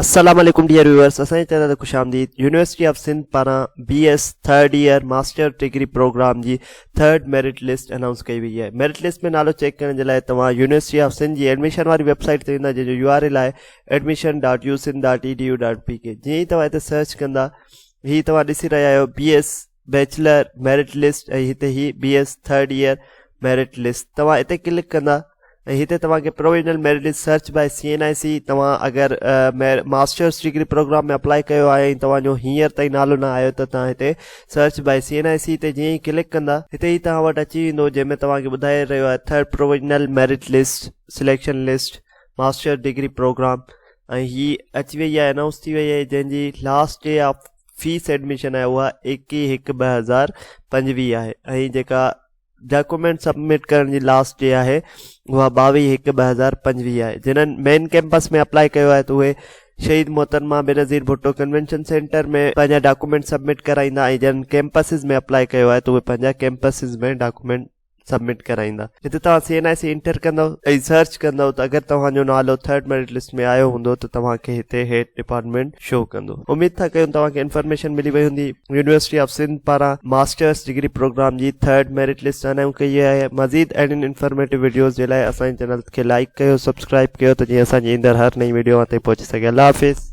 السلام عليڪم dear viewers اسان جي چينل تي خوش آمديد يونيورسٽي آف سنڌ پاران B S third year master degree programme جي ٿرڊ ميرٽ لسٽ انائونس ڪئي وئي آهي ميرٽ لسٽ ۾ نالو چيڪ ڪرڻ جي لاء توهان يونيورسٽي آف سنڌ جي ايڊميشن واري ويب سائيٽ تي ويندا جنهن جو يو آر ايل آهي admission dot U Sindh dot E D U dot P K جيئن ئي توهان هتي سرچ ڪندا هي توهان ڏسي رهيا آهيو B S bachelor merit list ۽ هتي هي B S third year merit list توهان هتي ڪلڪ ڪندا ۽ هتي توهان کي provisional merit list search by C N I C توهان اگر ماسٽرس ڊگري پروگرام ۾ اپلائي ڪيو آهي ۽ توهان جو هينئر تائين نالو نه آيو ته توهان هتي سرچ باء سي اين آء سي تي جيئن ئي ڪلڪ ڪندا هتي هي توهان وٽ اچي ويندو جنهن ۾ توهان کي ٻڌائي رهيو آهي third provisional merit list selection list master degree programme ۽ هي اچي وئي آهي انائونس ٿي وئي آهي جنهن جي last day of fees admission آهي اها ايڪيهه هڪ 2025 آهي ۽ جيڪا ڊاڪومينٽ سبمٽ ڪرڻ جي لاسٽ ڊي آهي اها 22 هڪ 2025 آهي جنھن مين ڪيمپس ۾ اپلائي ڪيو آهي ته اهي شهيد محترمه بينظير ڀٽو ڪنوينشن سينٽر ۾ پنهنجا ڊاڪومينٽ سبمٽ ڪرائيندا ۽ جنھن ڪيمپسز ۾ اپلائي ڪيو آهي ته اهي پنهنجا ڪيمپسز ۾ ڊاڪومينٽ سبمٽ ڪرائيندا هتي توهان سي اين آء سي انٽر ڪندو ۽ سرچ ڪندو ته اگر توهان جو نالو ٿرڊ ميرٽ لسٽ ۾ آيو هوندو ته توهان کي هتي هيڊ ڊپارٽمينٽ شو ڪندو. اميد ٿا ڪيون توهان کي انفارميشن ملي وئي هوندي. يونيورسٽي آف سنڌ پاران ماسٽرس ڊگري پروگرام جي ٿرڊ ميرٽ لسٽ انائونس ڪئي وئي آهي. مزيد اهڙين انفارميٽو وڊيوز جي لاء اسان جي چينل کي لائيڪ ڪيو سبسڪرائيب ڪيو ته جيئن اسان جي ايندڙ هر نئين وڊيو اوهان تائين پهچي سگهي. الله حافظ.